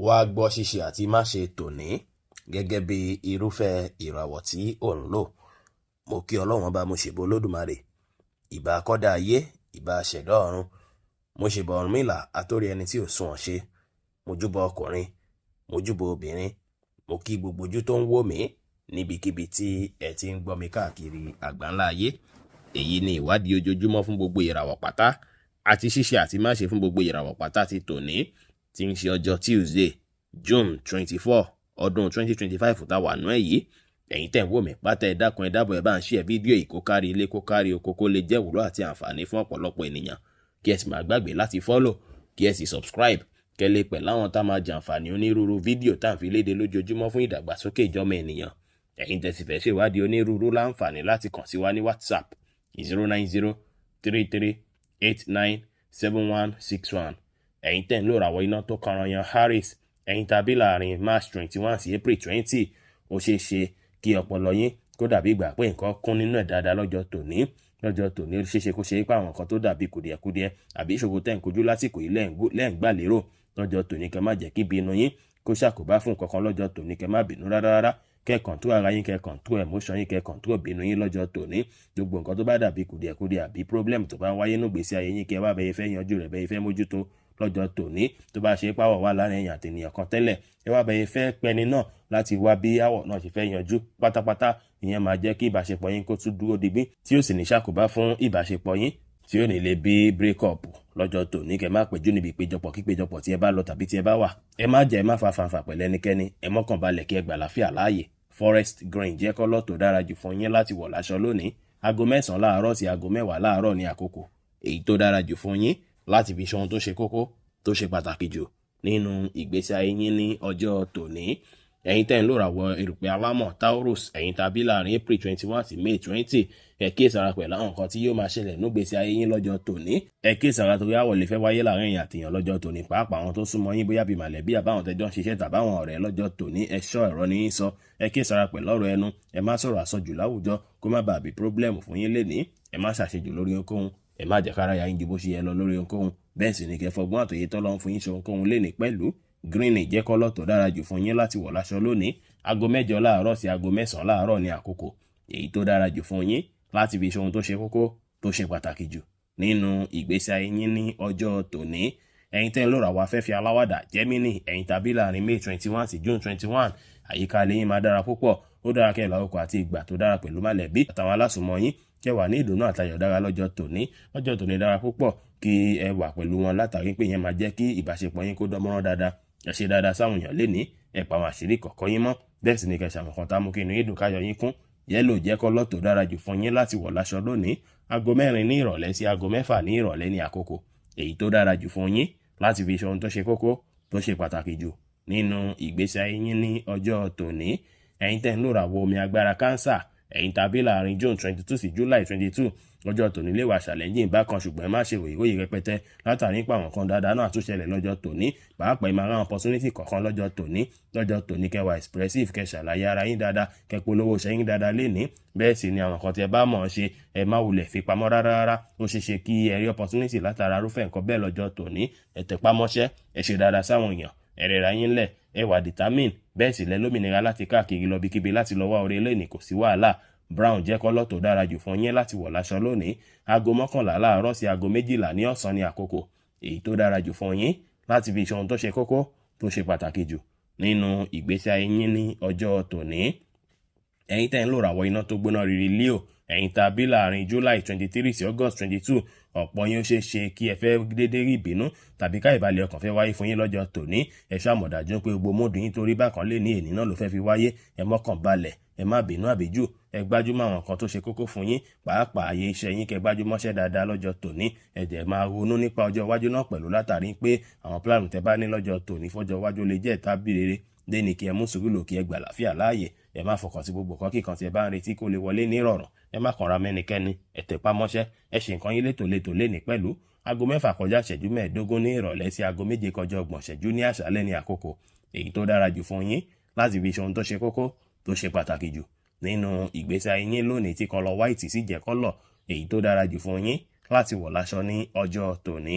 Wá gbọ́ ṣíṣe àti máṣe tòní gẹ́gẹ́ bí irúfẹ́ ìràwọ̀ tí ò ń lò. Mo kí Ọlọ́run Ọba, mo ṣèbọ Olódùmarè, ìbà kọ́dá ayé, ìbà ṣẹ̀dá ọ̀run. Mo ṣèbọ Ọ̀rúnmìlà, àtórí ẹni tí ò sunwọ̀n ṣe. Mo júbọ ọkùnrin, mo júbọ obìnrin, mo kí gbogbo ojú tó ń wò mí níbikíbi tí ẹ ti ń gbọ́ mi káàkiri àgbáńlá ayé. Èyí ni ìwádìí ojoojúmọ́ fún gbogbo ìràwọ̀ pátá àti ṣíṣe àti máṣe fún gbogbo ìràwọ̀ pátá ti tòní, tí ń ṣe ọjọ́ Tuesday, June 24, ọdún 2025 tá wà nú ẹ̀ yìí. Ẹ̀yin tẹ̀ ń wò mí pátá, ẹ dákun, ẹ dábọ̀, ẹ bá ń ṣe ẹ fídíò yìí kó kárí ilé, kó kárí oko, kó lè jẹ́ ìwúlò àti àǹfààní fún ọ̀pọ̀lọpọ̀ ènìyàn. Kí ẹ sì má gbàgbé láti follow, kí ẹ sì subscribe, kẹ́ lè pẹ̀ láwọn tá máa jàǹfààní onírúurú fídíò tá à ń fi léde lójoojúmọ́ fún ìdàgbàsókè ìjọmọ ènìyàn. Ẹ̀yin tẹ́ sì fẹ́ ṣèwádìí onírúurú láǹfààní láti kàn sí wa ní WhatsApp, 09033897161. Ẹ̀yin tẹ́ ń lò ràwọ̀ iná tó kanran yan Aries, ẹ̀yin tàbí láàrin March 21 sí April 20, ó ṣeé ṣe kí ọpọlọ yín kó dàbí ìgbà pé nǹkan kún nínú ẹ̀ dáadáa lọ́jọ́ tòní. Lọ́jọ́ tòní, ó ṣeé ṣe kó ṣe é pé àwọn nǹkan tó dàbí kùdìẹ̀kudiẹ àbí ìṣòro tẹ́ ń kojú lásìkò yìí lẹ́ ń gbà lérò lọ́jọ́ tòní. Kẹ́ má jẹ́ kí bínú yín kó ṣàkóbá fún nǹkan kan lọ́jọ́ tòní. Kẹ́ má bínú rárá rárá. Kẹ́ control ara yín, kẹ́ control emotion yín, kẹ́ control bínú yín lọ́jọ́ tòní. Gbogbo nǹkan tó bá dàbí kùdìẹ̀kudiẹ àbí problem tó bá ń wáyé nígbèésí ayé yín, kẹ́ wá bẹ́ẹ̀ fẹ́ yanjú rẹ̀, bẹ́ẹ̀ fẹ́ mójútó lọ́jọ́ tòní. Tó bá ṣe páwọ̀ wà láàrin ẹ̀yàn àtènìyàn kan tẹ́lẹ̀, ẹ wá bẹ́ẹ̀ fẹ́ pẹni náà láti wá bí àwọ̀ náà ṣe fẹ́ yanjú pátápátá. Ìyẹn máa jẹ́ kí ìbáṣepọ̀ yín kó tún dúró digbí, tí ó sì ní ṣàkóbá fún ìbáṣepọ̀ yín, tí ó ní lè bí break up lọ́jọ́ tòní. Kẹ́ má péjú níbi ìpéjọpọ̀ kí péjọpọ̀ tí ẹ bá lọ tàbí tí ẹ bá wà. Ẹ má jẹ́, ẹ má fa fanfà pẹ̀lú ẹnikẹ́ni. Ẹ mọ́kàn balẹ̀, kí ẹ gbà láfíà láàyè. Forest green jẹ́ colour tó dára jù fún yín láti wọ̀ láṣọ lónìí. Aago 9 láàárọ̀ sí aago 10 láàárọ̀ ní àkókò èyí tó dára jù fún yín láti fi ṣe ohun tó ṣe kókó, tó ṣe pàtàkì jù nínú ìgbésí ayé yín ní ọjọ́ tòní. Ẹ̀yin tẹ́ ń lò ràwọ̀ erùpẹ̀ alámọ̀ Taurus, ẹ̀yin tàbí láàrin April 21 sí May 20, ẹ kíyèsára pẹ̀lú àwọn nǹkan tí yóò máa ṣẹlẹ̀ nígbésí ayé yín lọ́jọ́ tòní. Ẹ kíyèsára torí àwọ̀ lè fẹ́ wáyé láàrin ẹ̀yin àtìyàn lọ́jọ́ tòní, pàápàá àwọn tó súnmọ́ yín, bóyá bíi màlẹ́bí, àbáwọn tẹ́jọ́ ń ṣiṣẹ́ tàbáwọn ọ̀rẹ́ lọ́jọ́ tòní. Ẹ ṣọ́ ẹ̀rọ ní í sọ. Ẹ kíyèsára pẹ̀lú ọ̀rọ̀ ẹnu. Ẹ má sọ̀rọ̀ àsọjù láwùjọ, kó má bàa bí problem fún yín lénìí. Ẹ má ṣàṣejù lórí ohunkóhun. Ẹ má jẹ́ kára ya yín ju bó ṣe yẹ lọ lórí ohunkóhun. Bẹ́ẹ̀ sì ni kẹ́ fọgbọ́n àtòyè tọ́lọ́ ń fún yín ṣe ohunkóhun lénìí pẹ̀lú. Green jẹ́ colour tó dára jù fún yín láti wọ̀ láṣọ lónìí. Aago 8 láàárọ̀ sí aago 9 láàárọ̀ ní àkókò èyí tó dára jù fún yín láti fi ṣe ohun tó ṣe kókó, tó ṣe pàtàkì jù nínú ìgbésí ayé yín ní ọjọ́ tòní. Ẹ̀yin tẹ́ ń lò ràwọ̀ afẹ́fẹ́ aláwàdà Gemini, ẹ̀yin tàbí láàrin May 21 sí June 21, àyíká ilé yín máa dára púpọ̀. Ó dára kẹ́ ẹ̀ lákòókò àti ìgbà tó dára pẹ̀lú mọ̀lẹ́bí àtàwọn alásùnmọ́ yín, kẹ́ wà ní ìdùnnú àtayọ̀ dára lọ́jọ́ tòní. Lọ́jọ́ tòní dára púpọ̀ kí ẹ wà pẹ̀lú wọn, látàrí pé ìyẹn máa jẹ́ kí ìbáṣepọ̀ yín kó dánmọ́rán dáadáa. Ẹ ṣe dáadáa sáwọn èèyàn lénìí. Ẹ pa àwọn àṣírí kọ̀ọ̀kan yín mọ́. Bẹ́ẹ̀ sì ni kẹ́ ṣàwọn kan tá mú kí inú yín dùn, káyọ̀ yín kún. Yellow jẹ́ colour tó dára jù fún yín láti wọ̀ láṣọ lónìí. Aago 4 ní ìrọ̀lẹ́ sí aago 6 ní ìrọ̀lẹ́ ní àkókò èyí tó dára jù fún yín láti fi ṣe ohun tó ṣe kókó, tó ṣe pàtàkì jù nínú ìgbésí ayé yín ní ọjọ́ tòní. Ẹ̀yin tẹ́ ń lò ràwọ̀ omi agbára Cancer, ẹ̀yin tàbí láàrin June 22 sí July 22, lọ́jọ́ tòní lè wà challenging bákan, ṣùgbọ́n ẹ má ṣe ròyìnròyìn rẹpẹtẹ látàrí pé àwọn kan dáadáa náà tún ṣẹlẹ̀ lọ́jọ́ tòní. Pàápàá, ẹ máa rán opportunity kọ̀ọ̀kan lọ́jọ́ tòní. Lọ́jọ́ tòní, kẹ́ wà expressive, kẹ́ ṣàlàyé ara yín dáadáa, kẹ́ polówó iṣẹ́ yín dáadáa lénìí. Bẹ́ẹ̀ sì ni àwọn kan tí ẹ bá mọ̀ ọ́n ṣe, ẹ má wulẹ̀ fi pamọ́ rárá rárá. Ó ṣeé ṣe kí ẹ rí opportunity látara irúfẹ́ nǹkan bẹ́ẹ̀ lọ́jọ́ tòní. Ẹ tẹpá mọ́ṣẹ́, ẹ ṣe dáadáa sáwọn èèyàn, ẹ rẹra yín lẹ̀, ẹ wà determine. Bẹ́ẹ̀ sì lẹ lómìnira láti káàkiri lọ bíkíbi láti lọ wá orí lẹ́nìí, kò sí wàhálà. Brown jẹ́ colour tó dára jù fún yín láti wọ̀ láṣọ lónìí. Aago 11 láàárọ̀ sí aago 12 ní ọ̀sán ní àkókò èyí tó dára jù fún yín láti fi ṣe ohun tó ṣe kókó, tó ṣe pàtàkì jù nínú ìgbésí ayé yín ní ọjọ́ tòní. Ẹ̀yin tẹ́ ń lò ràwọ̀ iná tó gbóná riri Leo, ẹ̀yin tàbí láàrin July 23 sí August 22, ọ̀pọ̀ yín, ó ṣeé ṣe kí ẹ fẹ́ dédé rí ìbínú tàbí ká ìbàlẹ̀ ọkàn fẹ́ wáyé fún yín lọ́jọ́ tòní. Ẹ ṣàmọ̀dájú pé gbogbo mood yín torí bákan lè ní èní náà ló fẹ́ fi wáyé. Ẹ mọ́kàn balẹ̀, ẹ má bínú àbíjù. Ẹ gbájúmọ́ àwọn nǹkan tó ṣe kókó fún yín, pàápàá àyè iṣẹ́ yín. Kẹ́ gbájúmọ́ṣẹ́ dáadáa lọ́jọ́ tòní. Ẹ dẹ̀ máa ronú nípa ọjọ́ iwájú náà pẹ̀lú, látàrí pé àwọn plan tẹ́ bá ní lọ́jọ́ tòní fọ́jọ́ iwájú lè jẹ́ ìtàbí rere lẹ́ni. Kí ẹ mú sùúrù lò, kí ẹ gbà láfíà láàyè. Ẹ má fọkàn sí gbogbo nǹkan kíkan tí ẹ bá ń retí kó lè wọlé ní ìrọ̀rùn. Ẹ má kànra mẹ́nikẹ́ni. Ẹ tẹpá mọ́ṣẹ́, ẹ ṣe nǹkan yín létòlétò lénìí pẹ̀lú. Aago 6:45 ní ìrọ̀lẹ́ sí aago 6:30 ní àṣálẹ́ ní àkókò èyí tó dára jù fún yín láti fi ṣe ohun tó ṣe kókó, tó ṣe pàtàkì jù nínú ìgbésí ayé yín lónìí, tí colour white sì jẹ́ colour èyí tó dára jù fún yín láti wọ̀ láṣọ ní ọjọ́ tòní.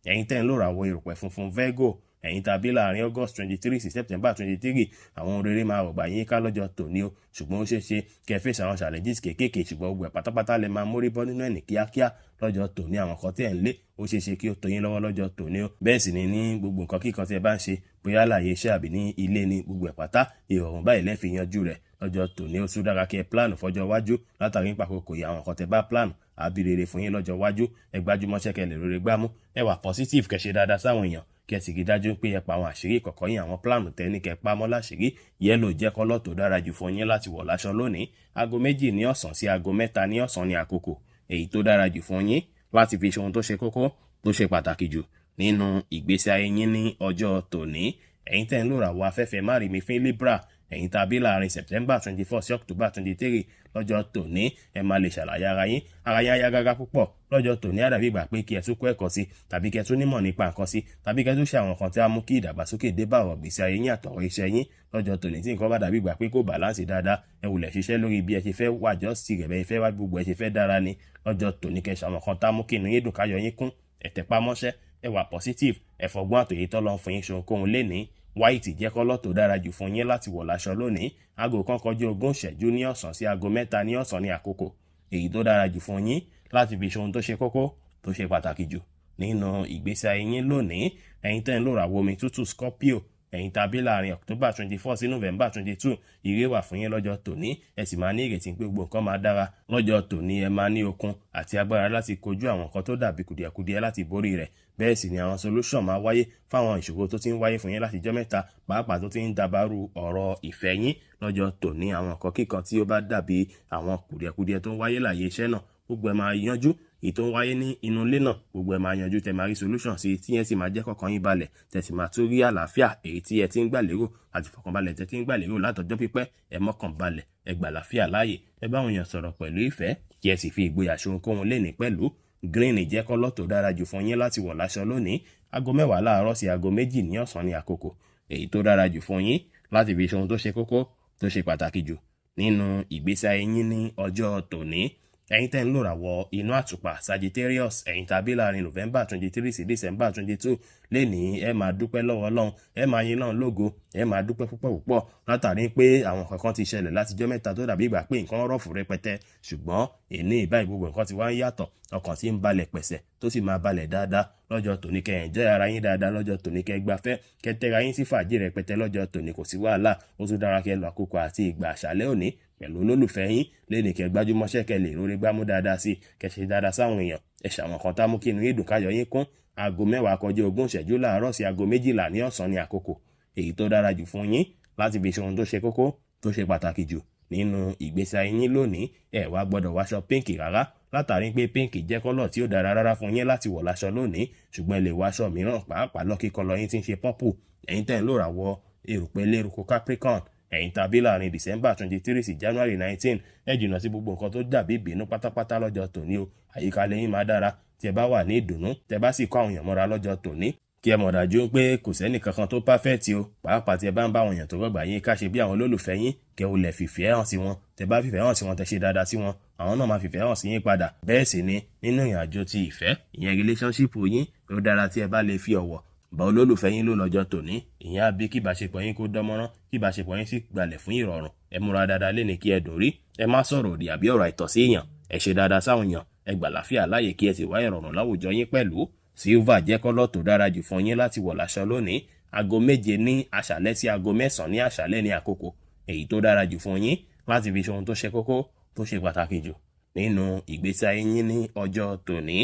Ẹ̀yin tẹ́ ń lò ràwọ̀ erùpẹ̀ funfun Virgo, Ẹ̀yin tàbí láàrin August 23 sí September 23, àwọn ohun rere máa rọ̀gbà yín ká lọ́jọ́ tòní o. Ṣùgbọ́n ó ṣeé ṣe kẹ́ face àwọn challenges kéékèèké, ṣùgbọ́n gbogbo ẹ̀ pátápátá lè máa mórí bọ́ nínú ẹ̀ ní kíákíá lọ́jọ́ tòní. Àwọn kan tí ẹ̀ ń lé, ó ṣeé ṣe kí ó tó yín lọ́wọ́ lọ́jọ́ tòní o. Bẹ́ẹ̀ sì ni ní gbogbo nǹkan kíkan tí ẹ bá ń ṣe, bóyá láàyè iṣẹ́ àbí ní ilé ni, gbogbo ẹ̀ pátá, ìrọ̀rùn báyìí lẹ́ fi yanjú rẹ̀ lọ́jọ́ tòní. Ó tún dára kí ẹ plan fọjọ́ iwájú látàrí nípa àkókò yìí. Àwọn nǹkan tẹ bá plan àbí rere fún yín lọ́jọ́ iwájú. Ẹ gbájúmọ́ṣẹ́ kẹ́ lè rere gbámú. Ẹ wà positive, kẹ́ ṣe dáadáa sáwọn èèyàn, kẹ́ sì rí dájú pé ẹ pa àwọn àṣírí ìkọ̀kọ̀ yín, àwọn plan tẹ́ ní kẹ́ pamọ́ láṣìírí. Yellow jẹ́ colour tó dára jù fún yín láti wọ̀ láṣọ lónìí. Aago 2 ní ọ̀sán sí aago 3 ní ọ̀sán ní àkókò èyí tó dára jù fún yín láti fi ṣe ohun tó ṣe kókó, tó ṣe pàtàkì jù nínú ìgbésí ayé yín ní ọjọ́ tòní. Ẹ̀yin tẹ́ ń lò ràwọ̀ afẹ́fẹ́ má rí mi fín, Libra, ẹ̀yin tàbí láàrin September 24 sí October 23, lọ́jọ́ tòní ẹ máa lè ṣàlàyé ara yín. Ara yín á yá gágá púpọ̀ lọ́jọ́ tòní. Á dàbí ìgbà pé kí ẹ tún kọ́ ẹ̀kọ́ sí, tàbí kí ẹ tún nímọ̀ nípa nǹkan sí, tàbí kí ẹ tún ṣe àwọn nǹkan tí á mú kí ìdàgbàsókè dé bá ọ̀rọ̀ gbèsè ayé yín àtọ̀rọ̀ iṣẹ́ yín lọ́jọ́ tòní. Tí nǹkan bá dàbí ìgbà pé kò balance dáadáa, ẹ wulẹ̀ ṣiṣẹ́ lórí bí ẹ ṣe fẹ́ wàjọ́ sí rẹ̀, bẹ́ẹ̀ fẹ́ wá gbogbo ẹ ṣe fẹ́ dára ni lọ́jọ́ tòní. Kẹ́ ṣe àwọn nǹkan tá mú kí inú yín dùn, káyọ̀ yín kún. Ẹ tẹpá mọ́ṣẹ́, ẹ wà positive, ẹ fọgbọ́n àtòyè tọ́lọ́ fún yín ṣohunkóhun lénìí. White jẹ́ colour tó dára jù fún yín láti wọ̀ láṣọ lónìí. Aago 1 kọjá 20 ìṣẹ́jú ní ọ̀sán sí aago 3 ní ọ̀sán ní àkókò èyí tó dára jù fún yín láti fi ṣe ohun tó ṣe kókó, tó ṣe pàtàkì jù nínú ìgbésí ayé yín lónìí. Ẹ̀yin tẹ́ ń lò ràwọ̀ omi tútù, Scorpio, ẹ̀yin tàbí láàrin October 24 sí November 22, ire wà fún yín lọ́jọ́ tòní. Ẹ sì máa ní ìrètí pé gbogbo nǹkan máa dára lọ́jọ́ tòní. Ẹ máa ní okun àti agbára láti kojú àwọn nǹkan tó dàbí kùdìẹ̀kudiẹ láti borí rẹ̀. Bẹ́ẹ̀ sì ni àwọn solution máa wáyé fáwọn ìṣòro tó ti ń wáyé fún yín láti jọ́ mẹ́ta, pàápàá tó ti ń dabarú ọ̀rọ̀ ìfẹ́ yín lọ́jọ́ tòní. Àwọn nǹkan kíkan tí ó bá dàbí àwọn kùdìẹ̀kudiẹ tó ń wáyé láyé iṣẹ́ náà, gbogbo ẹ̀ máa yanjú. Èyí tó ń wáyé ní inú ilé náà, gbogbo ẹ̀ máa yanjú, tẹ máa rí solution sí, tí yẹn sì máa jẹ́ kọ́kàn yín balẹ̀, tẹ sì máa tún rí àlàáfíà èyí tí ẹ ti ń gbà lérò àti ìfọ̀kànbalẹ̀ tẹ ti ń gbà lérò látọjọ́ pípẹ́. Ẹ mọ́kàn balẹ̀, ẹ gbà àlàáfíà láàyè, ẹ bá àwọn èèyàn sọ̀rọ̀ pẹ̀lú ìfẹ́, kí ẹ sì fi ìgboyà ṣe ohunkóhun lénìí pẹ̀lú. Green jẹ́ colour tó dára jù fún yín láti wọ̀ láṣọ lónìí. Aago 10 láàárọ̀ sí aago 2 ní ọ̀sán ní àkókò èyí tó dára jù fún yín láti fi ṣe ohun tó ṣe kókó, tó ṣe pàtàkì jù nínú ìgbésí ayé yín ní ọjọ́ tòní. Ẹ̀yin tẹ́ ń lò ràwọ̀ inú àtùpà, Sagittarius, ẹ̀yin tàbí láàrin November 23 sí December 22, lénìí ẹ máa dúpẹ́ lọ́wọ́ Ọlọ́run, ẹ máa yin Ọlọ́run lógo, ẹ máa dúpẹ́ púpọ̀ púpọ̀ látàrí pé àwọn kankan ti ṣẹlẹ̀ látijọ́ mẹ́ta tó dàbí ìgbà pé nǹkan rough rẹpẹtẹ. Ṣùgbọ́n èní ìbáyìí, gbogbo nǹkan ti wá ń yàtọ̀, ọkàn tí ń balẹ̀ pẹ̀sẹ̀, tó sì máa balẹ̀ dáadáa lọ́jọ́ tòní. Kẹ́ enjoy ara yín dáadáa lọ́jọ́ tòní, kẹ́ gbafẹ́, kẹ́ tẹ́ra yín sí fàájì rẹpẹtẹ lọ́jọ́ tòní. Kò sí wàhálà. Ó tún dára kẹ́ lọ àkókò àti ìgbà àṣálẹ́ òní pẹ̀lú olólùfẹ́ yín lẹ́nìí. Kẹ́ gbájúmọ́ṣẹ́, kẹ́ lè rórí gbámú dáadáa sí, kẹ́ ṣe dáadáa sáwọn èèyàn, ẹ ṣàwọn kan tá mú kí inú yín dùn, káyọ̀ yín kún. Aago 10 kọjá 20 ìṣẹ́jú láàárọ̀ sí aago 12 ní ọ̀sán ní àkókò èyí tó dára jù fún yín láti fi ṣe ohun tó ṣe kókó, tó ṣe pàtàkì jù nínú ìgbésí ayé yín lónìí. Ẹ wá gbọ́dọ̀ wáṣọ pink rárá, látàrí pé pink jẹ́ colour tí ó dára rárá fún yín láti wọ̀ láṣọ lónìí. Ṣùgbọ́n ẹ lè wáṣọ mìíràn, pàápàá lucky colour yín tí ń ṣe purple. Ẹ̀yin tẹ́ ń lò ràwọ̀ erùpẹ̀ lérúkọ, Capricorn, ẹ̀yin tàbí láàrin December 23 sí January 19, ẹ jìnnà sí gbogbo nǹkan tó dàbí ìbínú pátápátá lọ́jọ́ tòní o. Àyíká lẹ́yìn máa dára tí ẹ bá wà ní ìdùnnú, tẹ bá sì kọ́ àwọn èèyàn mọ́ra lọ́jọ́ tòní. Kí ẹ mọ̀ dájú pé kò sẹ́nì kankan tó perfect o, pàápàá tí ẹ bá ń bá àwọn èèyàn tó rọ̀gbà yín ká ṣe bí àwọn olólùfẹ́ yín. Kẹ́ ò lẹ̀ fìfẹ́ hàn sí wọn. Tẹ bá fìfẹ́ hàn sí wọn, tẹ ṣe dáadáa sí wọn, àwọn náà máa fìfẹ́ hàn sí yín padà. Bẹ́ẹ̀ sì ni nínú ìrìn àjò ti ìfẹ́, ìyẹn relationship yín, ó dára tí ẹ bá lè fi ọ̀wọ̀ bá olólùfẹ́ yín lò lọ́jọ́ tòní. Ìyẹn á bí kí ìbáṣepọ̀ yín kó dánmọ́rán, kí ìbáṣepọ̀ yín sì gbalẹ̀ fún ìrọ̀rùn. Ẹ múra dáadáa léni kí ẹ dùn rí. Ẹ má sọ̀rọ̀ òdì àbí ọ̀rọ̀ àìtọ́ sí èèyàn. Ẹ ṣe dáadáa sáwọn èèyàn, ẹ gbà láfíà láàyè, kí ẹ sì wá ìrọ̀rùn láwùjọ yín pẹ̀lú. Silver jẹ́ colour tó dára jù fún yín láti wọ̀ láṣọ lónìí. Aago 7 ní àṣálẹ́ sí aago 9 ní àṣálẹ́ ní àkókò èyí tó dára jù fún yín láti fi ṣe ohun tó ṣe kókó, tó ṣe pàtàkì jù nínú ìgbésí ayé yín ní ọjọ́ tòní.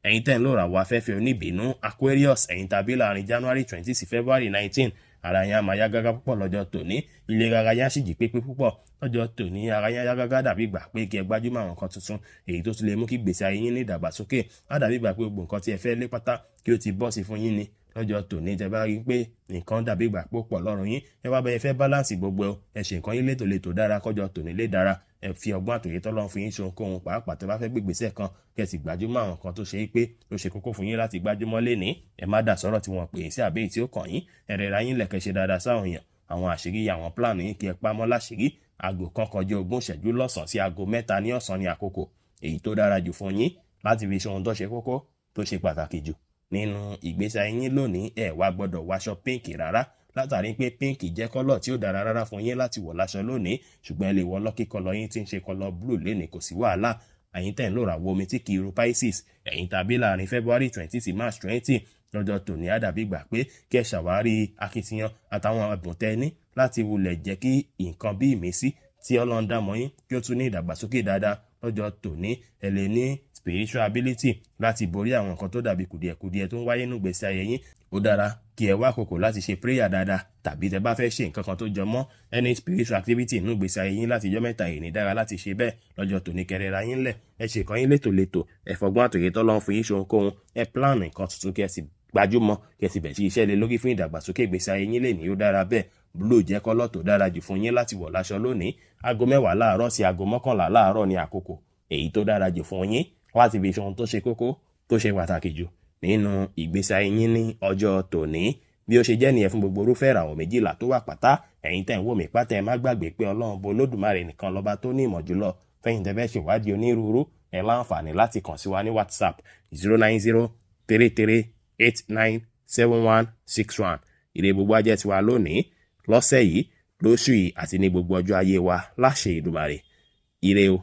Ẹ̀yin tẹ́ ń lò ràwọ̀ afẹ́fẹ́ oníbínú, Aquarius, ẹ̀yin tàbí láàrin January 20 sí February 19, ara yín á máa yá gágá púpọ̀ lọ́jọ́ tòní. Ìlera ara yín á sì jí pépé púpọ̀ lọ́jọ́ tòní. Ara yín á yá gágá, dàbí ìgbà pé kí ẹ gbájúmọ́ àwọn nǹkan tuntun èyí tó tún lè mú kí gbèsè ayé yín ní ìdàgbàsókè. Á dàbí ìgbà pé gbogbo nǹkan tí ẹ fẹ́ lé pátá kí ó ti bọ́ sí fún yín ni lọ́jọ́ tòní. Tẹ bá rí i pé nǹkan dàbí ìgbà pé ó pọ̀ lọ́rùn yín, ẹ wá bẹ́ẹ̀ fẹ́ balance gbogbo ẹ ṣe nǹkan yín létòlétò dára kọjọ́ tòní lè dára. Ẹ fi ọgbọ́n àtòyè tọ́lọ́run fún yín ṣe ohunkóhun, pàápàá tẹ bá fẹ́ gbégbèsè kan, kẹ́ sì gbájúmọ́ àwọn nǹkan tó ṣe é pé ó ṣe kókó fún yín láti gbájúmọ́ lénìí. Ẹ má dà sọ́rọ̀ tí wọ́n pè yín sí àbí èyí tí ó kàn yín. Ẹ rẹra yín lẹ̀kẹ́, ṣe dáadáa sáwọn èèyàn. Àwọn àṣírí, àwọn plan yín, kí ẹ pamọ́ láṣìírí. Aago 1 kọjá 20 ìṣẹ́jú lọ́sàn sí aago 3 ní ọ̀sán ní àkókò èyí tó dára jù fún yín láti fi ṣe ohun tó ṣe kókó, tó ṣe pàtàkì jù. Nínú ìgbésí ayé yín lónìí, ẹ wá gbọ́dọ̀ wáṣọ pink rárá, látàrí pé pink jẹ́ color tí ó dára rárá fún yín láti wọ̀ láṣọ lónìí. Ṣùgbọ́n ẹ lè wọ lucky color yín tí ń ṣe color blue lénìí, kò sí wàhálà. Ẹ̀yin tẹ̀ ń lò ràwọ̀ omi tí kì í ru Pisces, ẹ̀yin tàbí láàrin February 20 sí March 20, lọ́jọ́ tòní á dàbí ìgbà pé kí ẹ ṣàwárí akitiyan àtàwọn ẹ̀bùn tẹ́ ní láti wulẹ̀ jẹ́ kí nǹkan bí ìmísí tí Ọlọ́run dá mọ́ yín kí ó tún ní ìdàgbàsókè dáadáa. Lọ́jọ́ tòní, ẹ lè ní spiritual ability láti borí àwọn nǹkan tó dàbí kùdìẹ̀kudiẹ tó ń wáyé nínú ìgbésí ayé yín. Ó dára kí ẹ wá àkókò láti ṣe prayer dáadáa, tàbí tẹ bá fẹ́ ṣe nǹkan kan tó jọ mọ́ any spiritual activity nínú ìgbésí ayé yín láti ijọ́ 3 yìí ní dára láti ṣe bẹ́ẹ̀. Lọ́jọ́ tòní, kẹrẹ́ra yín lẹ̀, ẹ ṣe nǹkan yín létòlétò, ẹ fọgbọ́n àtòyè tọ́lọ́run fún yín ṣe ohunkóhun, ẹ plan nǹkan tuntun, kí ẹ sì gbajúmọ̀, kí ẹ sì bẹ̀ sí iṣẹ́ lé lórí fún ìdàgbàsókè ìgbésí ayé yín lè ní. Ó dára bẹ́ẹ̀. Blue jẹ́ color tó dára jù fún yín láti wọ̀ láṣọ lónìí. Aago 10 láàárọ̀ sí aago 11 láàárọ̀ ní àkókò èyí tó dára jù fún yín láti fi ṣe ohun tó ṣe kókó, tó ṣe pàtàkì jù nínú ìgbésí ayé yín ní ọjọ́ tòní. Bí ó ṣe jẹ́ nìyẹn fún gbogbo irúfẹ́ ìràwọ̀ 12 tó wà pátá. Ẹ̀yin tẹ́ ń wò mí pátá, ẹ má gbàgbé pé Ọlọ́run bo Olódùmarè nìkan lọ́ba tó ní ìmọ̀ jùlọ. Fẹ́yìn tẹ́ fẹ́ ṣèwádìí onírúurú, ẹ láǹfààní láti kàn sí wa ní WhatsApp, 09033897161. Ire gbogbo ajẹ́ tiwa lónìí, lọ́sẹ̀ yìí, lóṣù yìí àti ní gbogbo ọjọ́ ayé wa láṣẹ Èdùmàrè. Ire o.